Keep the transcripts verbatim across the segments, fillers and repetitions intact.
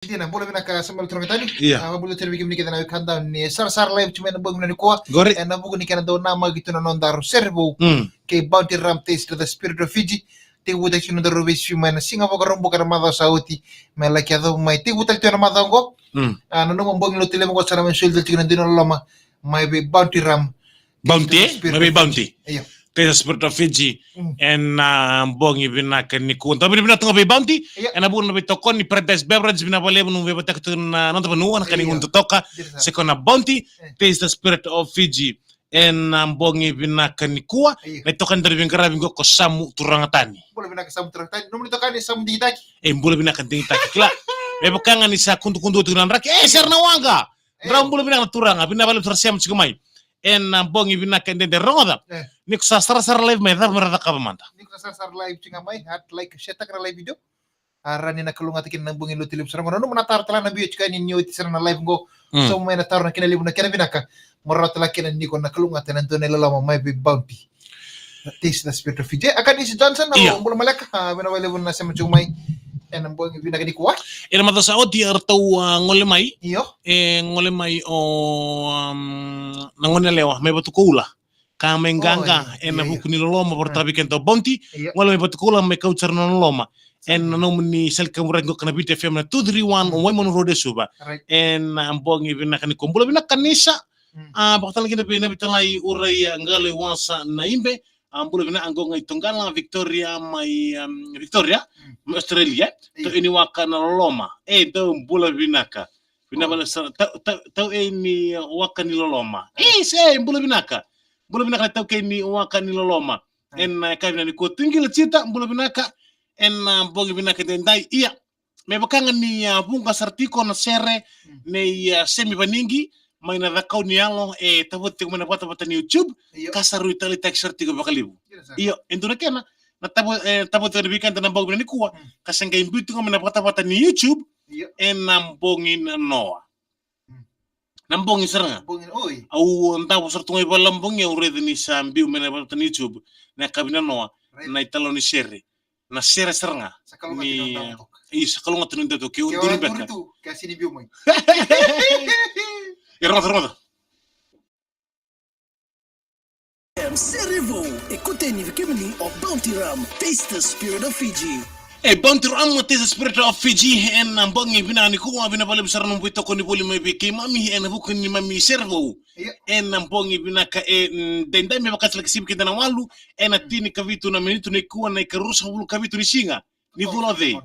Dina, bula vinaka Samuel Turagatani. Ia. Ah, bula tena vei kemuni kece na wekada ni sarasara live tu mai na bogi vinaka nikua. Qori. Ena vuku ni kena dau namaki tu na nodaru sere vou. Mm. Kei Bounty Rum, Taste the Spirit of Fiji. Tekivutaki tiko na nodaru veisivi mai na siga Vakaraubuka na macawa sa oti. Me laki yacova mai. Tekivutaki tiko na macawa oqo. Mm. Ah, na nomu bogi lotu levu oqo sa na mai soli tiko na dina loloma. Mai vei Bounty Rum. Bounty, Taste the Spirit mai vei of Bounty. Fiji. Io. Taste the Spirit of Fiji. Mm. Ena, ah, bogi vinaka nikua. Dau vinaka tu ga vei Bounty. Io. Ena vuku na veitokoni Paradise Beverage, vinaka vakalevu nomu veivataka tu na noda vanua, na kani gunu totoka. Io. Se ko na Bounty, eh, Taste the Spirit of Fiji. Ena, ah, bogi vinaka nikua. Io. Na itokani daru veiqaravi qo ko Samu Turagatani. Bula vinaka Samu Turagatani. Nomuni itokani Samu Digitaki. E, bula vinaka Digitaki. Kila. Me vaka ga ni sa kudukudu tu na draki. E, sere na waqa. Drau bula vinaka na turaga, vinaka vakalevu sara sema tiko mai. Ena, ah, bogi vinaka edaidai, rogoca. Eh. Ni ko sa sarasara live mai, cava mera cakava mada? Ni ko sa sarasara live tiko ga mai, heart, like, share taka na live video. Ah, rawa ni na kalougata kina na bogi lotu levu sara qo. Na nomu na taro tale na biu tiko ni ni oti sara na live qo. Mm. So mai na taro na kena levu na kena vinaka. Mo rawa tale kina ni ko na kalougata na dua na iloloma mai vei Bounty. Taste the Spirit of Fiji. Akanisi Johnson, io, bula maleka, ah, vinaka vakalevu na sema tiko mai. Ena bogi vinaka nikua. Ena macawa sa oti eratou, ah, gole mai. Io. E gole mai o, um, na gone yalewa mai Vatukoula. Ka mai qaqa, oi, ena, io, io, vuku ni loloma, vakarautaka vei keda o Bounty. Io. Gole mai Vatukoula, mai kauta sara na loloma. Ena nomuni sala ni kaburaki qo ka na Viti F M na two three one, mm, Waimanu Road e Suva. Right. Ena, ah, bogi vinaka nikua. Bula vinaka Nisa. Mm. Ah, vakatalega kina vei na veitalai Uraia Qalo i Wasa na Ibe. Ah, bula vinaka qo ga i Togala, Victoria mai, um, Victoria, mm, mai Australia. Io. Tau e ni waka na loloma. E, dau bula vinaka. Vinaka vakalevu sara, tau, tau, tau e ni waka ni loloma. Io. E, se, bula vinaka. Bula vinaka na tau e ni waka ni loloma. Io. Ena, ah, ka vinaka nikua. Tugila Jita, bula vinaka. Ena, ah, bogi vinaka edaidai. Ia. Me vaka ga ni, ah, vuqa sara tiko na sere, mm, nei, ah, Semi Vanigi, mai na Cakau ni Yalo, e tavoci tiko mai na vatavata ni YouTube, io, ka sa rui taleitaki sara tiko vakalevu. Io, sa. Io, e dua na kena, na tavo-, e, tavoci tiko vei keda na bogi vinaka nikua, mm, ka sa qai biu tiko mai na vatavata ni YouTube, io, ena bogi nanoa. Mm. Na bogi sara ga. Bogi, oi. Au davo sara tu ga i vale na bogi, au raica ni sa biu mai na vatavata ni YouTube, na ka vinanoa, right, na italanoa ni sere. Na sere sara ga. Sa kalougata ni, ni dau toka. Io, sa kalougata ni dau toka. Ke o duri beka. Ke a sini biu mai. E rogoca, rogoca. Em sere vou, e koteni vei kemuni o Bounty Rum, Taste the Spirit of Fiji. E Bounty Rum, Taste the Spirit of Fiji, ena bogi vinaka nikua, vinaka vakalevu sara nomu veitokoni voli mai vei keimami, ena vuku ni neimami sere vou. Io. Ena bogi vinaka edaidai, me vaka sa laki sivi keda na walu, ena, mm, tinikavitu na minutu nikua na ikaruasagavulu ka vitu ni siga. Ni vula o cei?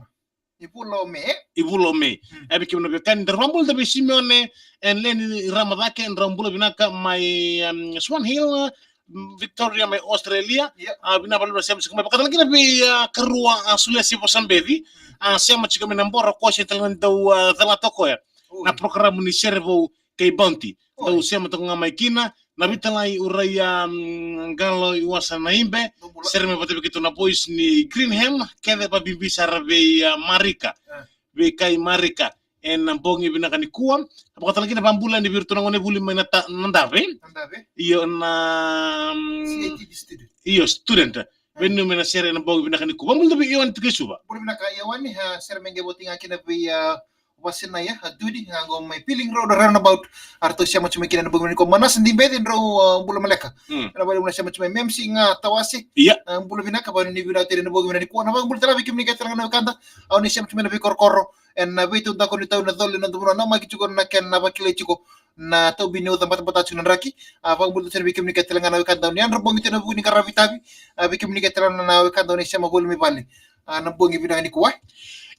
Ni vula o Me. I vula o Me. Mm. E vei kemuni na veiwekani, daru vakabula tale vei Simeone and Leni Ramacake, drau bula vinaka mai, um, Swan Hill, mm, Victoria mai Australia. Io. Ah, vinaka vakalevu na sema tiko mai. Vakatalega kina vei, ah, karua, ah, Sulesi Vosabeci. Mm. Ah, sema tiko mai na Boro, ko se tale na dau, ah, calata o koya. Oi. Na program ni sere vou kei Bounty. Oi. Dau sema toka ga mai kina. Na veitalai Uraia, mm, Qalo i Wasa na Ibe. Dou bula. Sere mai vata vei keitou na boys ni Greenham. Kece vabibi sara vei, ah, Marika. Ah. Vei kai Marika. Ena bogi vinaka nikua. Vakatalega kina vakabula ni vei iratou na gonevuli mai na ta-, na Dave. Na Dave. Io na, mm, C I T D student. Io, student. Vei na me na sere ena bogi vinaka nikua. Vakabula vei Iwani Tukesuva. Bula vinaka Iwani, ah, sere me qai voti ga kina vei, ah, Vasinaia, ah, Dudi, ah, qo mai Piling Road roundabout. Eratou sema tu mai kina ena bogi vinaka nikua. Manasa Dibeci, drau, ah, bula maleka. Mm. Ena vale na sema tu mai M C ga Tawase. Ia. Ah, bula vinaka, vale ni vinaka tale ena bogi vinaka nikua. Na vakabula tale vei kemuni kece tale ga na wekada. Au ni sema tu mai na veikorokoro. Ena veitaudaku ni tau na colo, na duvuna, na maki tiko, na kena, na vakilai tiko. Na tau bini uca batabata tiko na draki. Ah, vakabula tale vei kemuni kece tale ga na wekada ni yadra bogi tiko na vuku ni qaravi tavi. Ah, vei kemuni kece tale ga na wekada ni sema voli mai vale. Ah, na bogi vinaka nikua.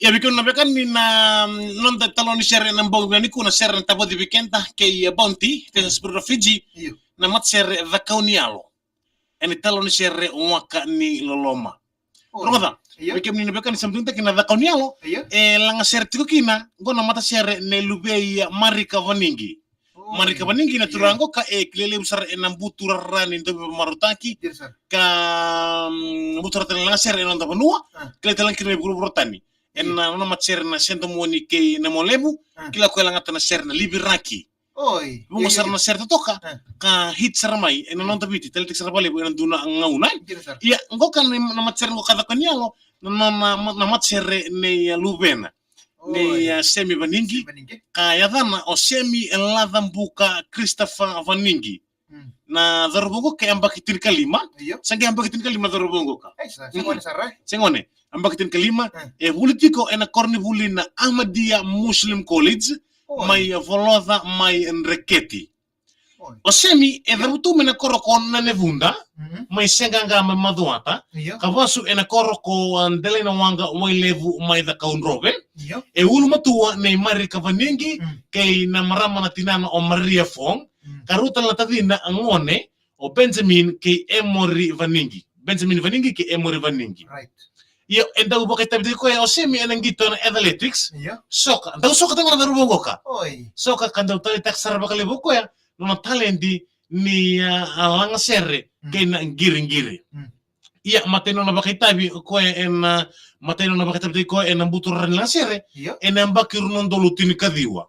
Ia, vei kemuni na wekada ni na, mm, noda talo ni sere na bogi vinaka nikua, na sere na tavoci vei keda kei, ah, Bounty, Taste the Spirit of Fiji. Io. Na matasere Cakau ni Yalo. Ena talo ni sere Waka ni Loloma. Oi. Rogoca. Io. Vei kemuni na veiwekani sa matuitaki na Cakau ni Yalo. Io. E lagasere tiko kina qo na matasere nei luvei Marika Vanigi. Oi. Marika Vanigi na turaga qo ka e kilai levu sara ena buturara ni dauveivakamareqeti. Io, sir. Ka, mm, buturara tale na lagasere ena noda vanua. Ah. Kilai tale ga kina mai vuravura tani. Ena, ah, nona matasere na Sedomoni kei Namolevu. Ah. Kila ko e lagata na sere na Liviraki. Oi. Vuqa sara na sere totoka, ah, ka hit sara mai ena noda Viti, taleitaki sara vakalevu ena dua na gauna. Dina sara. Ia, qo ka na, na matasere qo ka Cakau ni Yalo, na, na, na, na matasere nei, ah, luvena. Ni, oi, a, Semi Vaningi. Semi Vaningi. Ka yacana o Semi Lacabuka Christopher Vaningi. Mm. Na cauravou qo ke yabaki tinikalima. Io. Sa qai yabaki tinikalima na cauravou qo ka. Ei, sa, sa gone sara, e? Sa gone. Yabaki tinikalima. Mm. E vuli tiko ena koronivuli na Ahmadiyya Muslim College. Oi. Mai Voloca, mai Dreketi. Oi. O Semi e, io, cavutu mai na koro ko Nanevuda, mhm, mai Seaqaqa mai Macuata, io, ka vasu ena koro ko, a, Delainawaqa Wailevu mai Cakaudrove. Io. E ulumatua nei Marika Vaningi, mm, kei na marama na tinana o Maria Fong, mm, ka rua tale na tacina gone, o Benjamin kei Emory Vaningi. Benjamin Vaningi kei Emory Vaningi. Right. Io, e dau vakaitavi tiko o Semi ena qito na athletics. Io. Soka, dau soka tale na cauravou qo ka. Oi. Soka ka dau taleitaka sara vakalevu o koya nona taledi ni, a, a, lagasere, mm, kei na qiriqiri. Mm. Ia, matai nona vakaitavi o koya ena, matai nona vakaitavi tiko o koya ena buturara ni lagasere, io, ena yabaki rua na udolu tinikaciwa.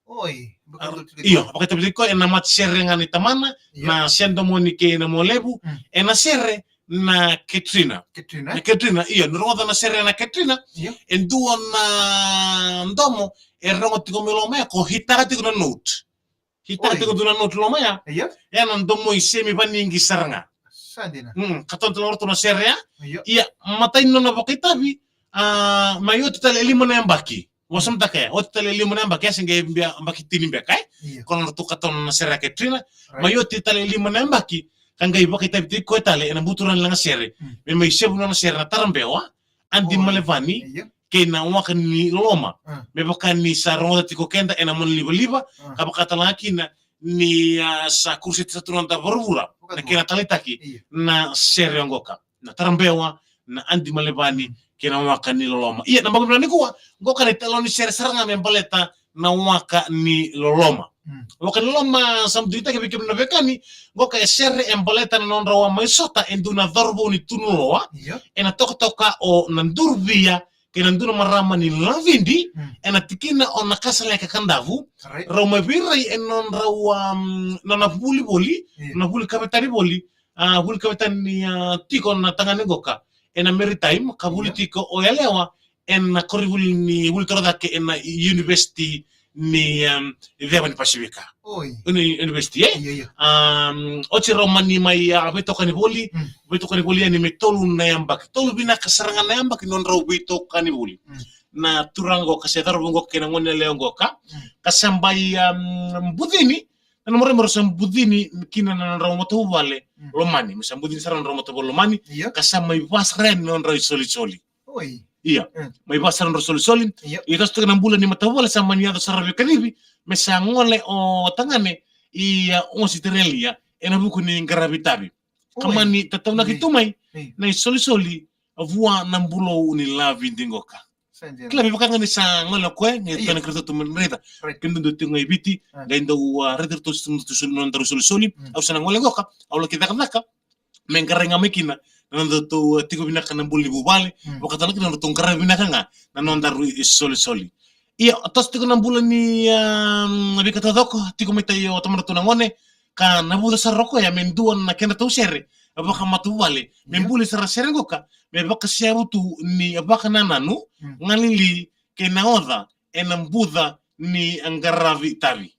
Oi, a, vakaitavi tiko, io, vakaitavi tiko o koya ena matasere ga ni tamana, io, na Seadomoni kei Namolevu, mm, ena sere na Katrina. Katrina. Na Katrina, io, ni rogoca na sere na Katrina, io, e dua na domo e rogo tiko mai loma ya, ko hitaka tiko na note. Hitaka, oi, tiko dua na note loma ya. Io. E na domo i Semi Vaningi sara ga. Sa dina. Mm, ka totolo ratou na sere ya. Io. Ia, matai nona vakaitavi, a, mai oti tale e lima na yabaki. Vakasamataka ya, oti tale e lima na yabaki, ya se qai bia yabaki tini beka, e? Io. Ko na ratou katona na sere ya Katrina. Right. Mai oti tale e lima na yabaki, ka qai vakaitavi tiko o koya tale ena buturara ni lagasere. Mm. Me mai sevu nona sere na Tarabewa, Adi, oi, Malevani, io, kei na Waka ni Loloma. Mm. Me vaka ni sa rogoca tiko keda ena monalivaliva, mm, ka vaka tale ga kina ni, a, sa kuruseti sa tu na noda vuravura, vaka na kena taleitaki, io, na sere oqo ka. Na Tarabewa, na Adi Malevani, mm, kei na Waka ni Loloma. Ia, na bogi vinaka nikua, qo ka na italanoa ni sere sara ga me baleta na Waka ni Loloma. Mm. Waka ni Loloma, sa muduitaki vei kemuni na veiwekani, qo ka e sere e baleta na nodrau a mai sota e dua na cauravou ni tunuloa, io, ena tokatoka o Naduruvia, kei na dua na marama ni Lavidi, mm, ena tikina o Nakasaleka, Kadavu, right, rau mai veirai e nodrau, um, nona vuli voli, io, na vuli kavetani voli, a, vuli kavetani, a, tiko na tagane qo ka ena Maritime, ka vuli, io, tiko o yalewa ena koronivuli ni vuli torocake ena University ni, um, Ceva ni Pasifika. Oi. Uni-, University, e? Io, io. Um, oti rau mani mai, a, veitokani voli, mm, veitokani voli yani me tolu na yabaki. Tolu vinaka sara ga na yabaki nodrau veitokani voli. Mm. Na turaga qo ka se cauravou qo kei na gone yalewa qo ka. Mm. Ka sa bai, um, bucini, na nona marama rau sa bucini kina na nodrau matavuvale, mm, lomani. Me sa bucini sara na nodrau matavuvale lomani. Io. Ka sa mai va sara yani na nodrau isolisoli. Oi. Ia. Mm. Mai va sara na nodrau isolisoli. Io. Ia toso tiko na bula ni matavuvale sa mani yaco sara veikacivi. Me sa gole o tagane i, a, Ositerelia ena vuku ni qaravi tavi. Ka, oi, mani tataunaki, oi, tu mai, oi, na isolisoli vua na bulou ni Lavidi qo ka. Sa dina. Kila, me vaka ga ni sa gole o koya, qai, io, tana kira tu mai raica. Right. Kemudou dau tiko ga i Viti, ah, qai dau, a, raica ratou sa tu, tu soli, nodaru isolisoli. Mm. Au sa na gole qo ka, au laki cakacaka me qarai ga mai kina na nodatou, a, tiko vinaka na bula ni vuvale. Mm. Vaka tale ga kina na nodatou qarai vinaka ga na nodaru isolisoli. Ia, toso tiko na bula ni, a, veika taucoko, tiko mai tai o tamadratou na gone, ka navuca sara o koya me dua na kedratou sere vakamatavuvale, me, io, buli sara sere qo ka me vakaseavu tu ni vakanananu, mm, galili kei na oca ena buca ni qaravi tavi.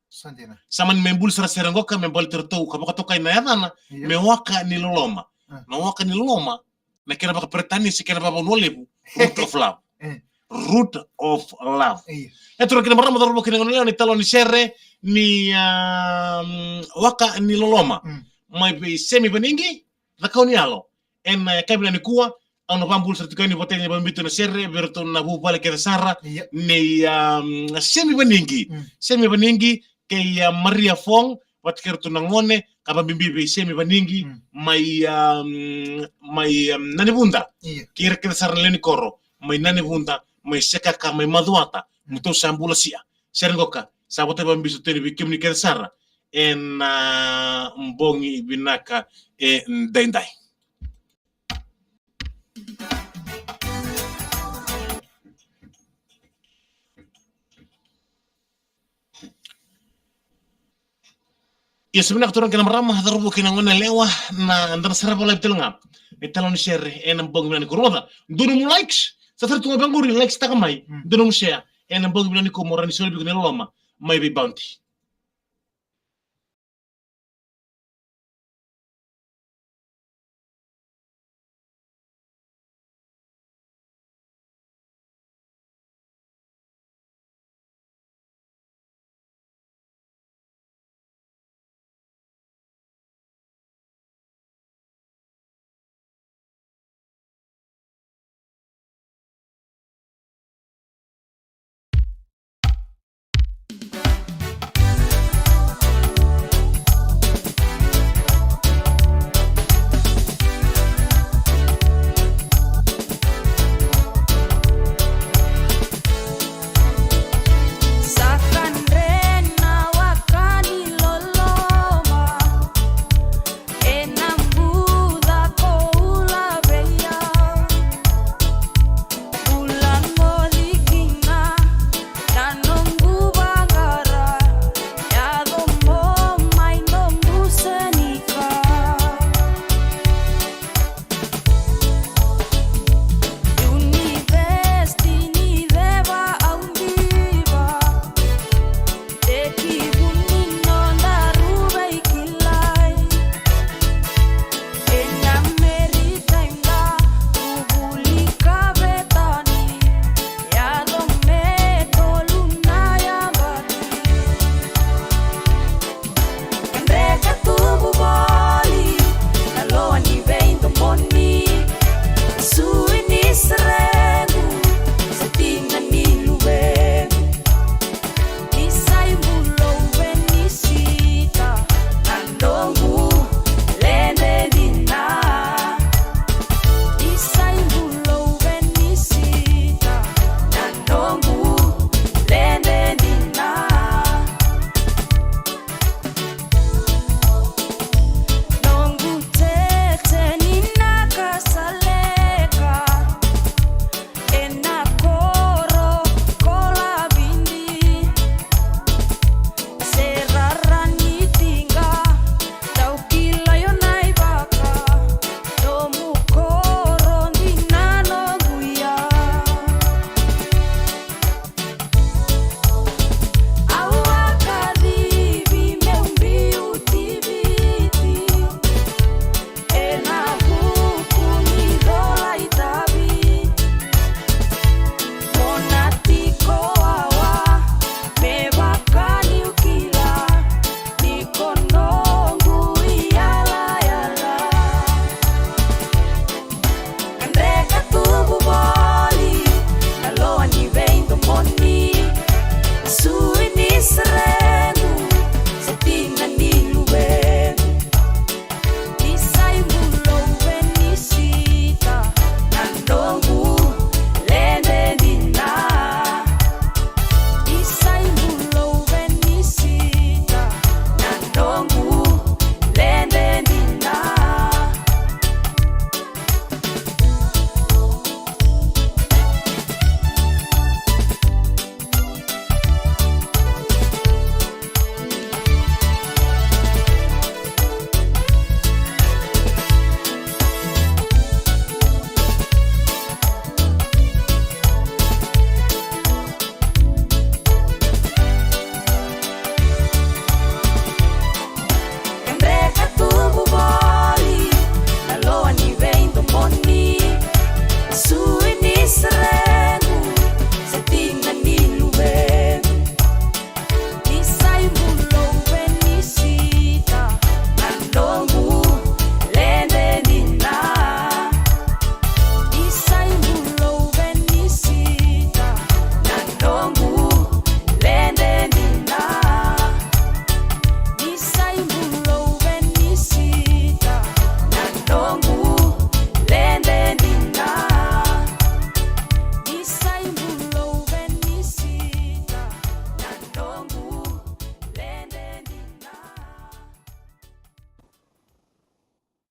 Sa dina. Sa mani me buli sara sere qo ka me baleti ratou ka vakatokai na yacana, io, me Waka ni Loloma. Ah. Na Waka ni Loloma, na kena vakaperitania se kena vakavanua levu, root of love. Eh. Root of love. Io. E turaga kei na marama, cauravou kei na goneyalewa, na italanoa ni sere ni, um, Waka ni Loloma. Mm. Mai vei Semi Vaningi, Cakauniyalo. Ena, e, yakavi nikua, au na vakabula sara tiko yani vata yani vakabibi tu na sere vei iratou na vuvale kece sara, io, nei, um, Semi Vaningi. Mm. Semi Vaningi, kei, a, Maria Fong, vata kei iratou na gone, ka vakabibi vei Semi Vaningi, mm, mai, um, mai, um, Nanevuda. Io. Kei ira kece sara na lewe ni koro mai Nanevuda, mai Sekaka, mai Macuata. Mm. Mo tou sa bula sia. Sere qo ka sa vata vakabibi tu yani vei kemuni kece sara ena, a, bogi vinaka edaidai. Ia, sa vinaka turaga kei na marama, cauravou kei na goneyalewa, na, da na sarava live tale ga na italanoa ni sere ena bogi vinaka nikua. Rogoca, dua nomu likes, Sa tara tu ga vaqori, like taka mai. Mm. Dua nomu share. Ena bogi vinaka nikua mo rawa ni soli vei iko na iloloma mai vei Bounty.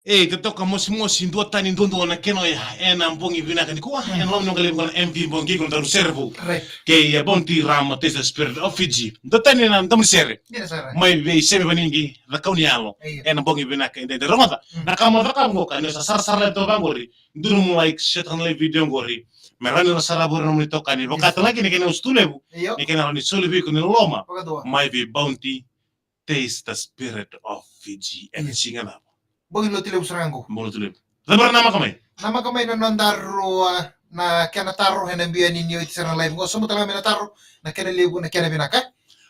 E, totoka mosimosi, duatani duadua na kena oya ena bogi vinaka nikua. Mm. Ena loma ni noqu levu na M V bogi, ko na daru sere vou. Right. Kei a Bounty Rama, Taste the Spirit of Fiji. Duatani na damu ni sere. Yes, sir. Mai vei Semi Vanigi, Cakauniyalo. Io. Ena bogi vinaka, eda, eda rogoca. Mm. Na ka mo cakava qo, ka ni sa sarasara lai toka vaqori. Dua nomu like, share taka na live video qori. Me rawa ni ra sarava na nomuni itokani. Vakatale ga kina kena usutu levu. Io. Ni kena rawa ni soli vei iko ni loloma. Vakadua. Mai vei Bounty, Taste the Spirit of Fiji. Ena siga na Bogi Lotulevu sara ga qo. Bogi Lotulevu. Cava era namaka mai? Namaka mai na nodaru, ah, na kena taro ena biau ni oti sara na live qo. Sauma tale ga mai na taro, na kena levu, na kena vinaka.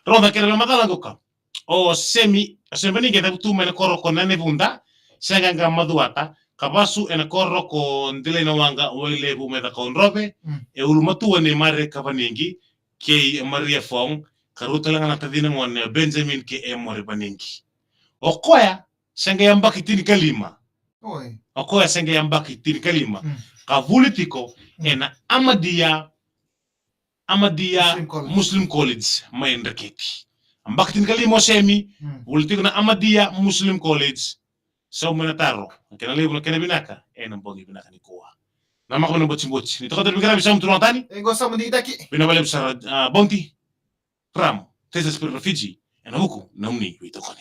Rogoca na kena macala qo ka. O Semi, o Semi Vaniqi e cavutu mai na koro ko Nanevuda, Seaqaqa Macuata, ka vasu ena koro ko Delai na Waqa, Wailevu mai Cakaudrove, mm, e ulumatua nei Marika Vaniqi kei Maria Fong, ka rau tale ga na tacina gone o Benjamin kei Emori Vaniqi. O koya se qai yabaki tinikalima. Oi. O koya se qai yabaki tinikalima. Mm. Ka vuli tiko, mm, ena Ahmadiyya, Ahmadiyya Muslim College. Muslim College mai Dreketi. Yabaki tinikalima o Semi, mm, vuli tiko na Ahmadiyya Muslim College. Sauma na taro, na kena levu, na kena vinaka, ena bogi vinaka nikua. Namaka mai na botiboti. Ni toka tale vei qaravi Sauma Turuatani. E qo Sauma Digitaki. Vinaka vakalevu sara, ah, Bounty. Ram, Taste the Spirit of Fiji, ena vuku ni nomuni veitokoni.